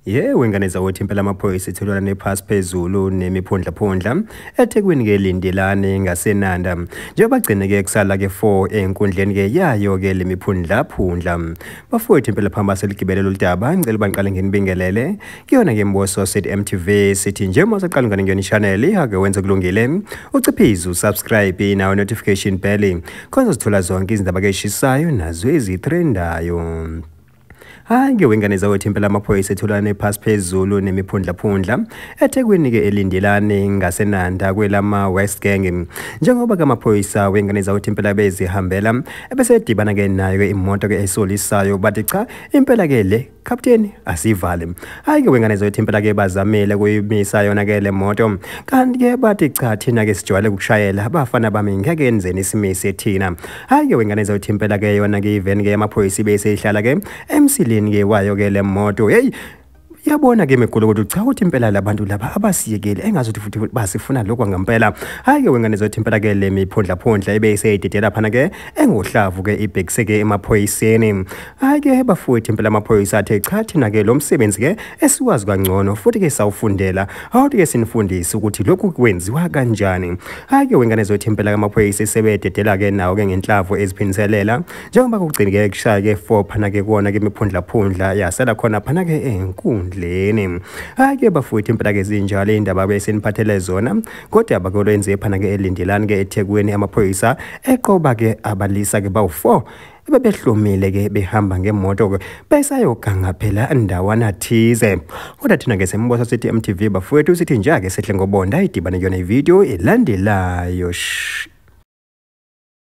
Yebo, ingane zakwethu, impela amaphoyisa ethelelana nephasi phezulu nemiphundlaphundla eThekwini-ke Lindelani ngaseNanda. Njengoba bagcine-ke kusala-ke 4 enkundleni-ke yayo-ke le miphundlaphundla. Bafowethu, impela phambi seligibele lolu daba, ngicela uba ngiqale nginibingelele kuyona-ke Mboso sithi MTV, sithi njengoba usaqala ungane kuyona i-channel, ake wenze kulungile, uciphize usubscribe nawo notification bell khona uzothola zonke izindaba-ke eshisayo nazo ezitrendayo. Hhayi-ke wengane zakwethu, impela amaphoyisa etholana ephasi phezulu nemiphundlaphundla eThekwini-ke eLindelani ngaseNanda kwelama-West Gang. Njengoba-ke amaphoyisa, wengane zakwethu, impela bezihambela ebesedibana-ke nayo-ke imoto-ke esolisayo, bathi cha, impela-ke le kapteni asivale. Hhayi-ke wengane zakwethu, impela-ke bazamile kuyimisa yona-ke le moto, kanti-ke bathi cha, thina-ke sijwayele ukushayela, abafana bami, ngeke enzeni isimise thina. Hhayi-ke wengane zakwethu, impela-ke yona-ke iveni-ke yamaphoyisa ibe seyihlala-ke emsileni-ke wayo-ke le moto. Hey, yabona-ke imigulukudu cha ukuthi impela labantu laba abasiyekeli, engazuthi futhi basifuna lokhu ngempela. Hhayi-ke wengane zothi, impela-ke le miphundlaphundla ibe iseyidedela phana-ke engohlavu-ke ibhekise-ke emaphoyiseni. Hhayi-ke bafowethu, impela amaphoyisa athe cha, thina-ke lo msebenzi-ke esiwazi kangcono futhi-ke sawufundela, awuthi-ke sinifundise ukuthi lokhu kwenziwa kanjani. Hhayi-ke wengane zothi, impela amaphoyisa sebededela-ke nawo-ke ngenhlavu eziphiniselela, njengoba kugcine-ke kushaya-ke 4 phana-ke kuwona-ke imiphundlaphundla, yasala khona phana-ke enkundleni. Hhayi-ke bafowethu, impela-ke zinjalo indaba beseniphathele zona kodwa bakolwenze phana-ke eLindelani-ke eThekwini, amaphoyisa eqoba-ke abalisa-ke bawu-4 bebehlomile-ke behamba ngemoto-ke besayoganga phela ndawana thize. Kodwa thina-ke sembosa sithi MTV, bafowethu, sithi nje-ke sehle ngobonda idibane kuyona ividiyo elandelayo. Shh.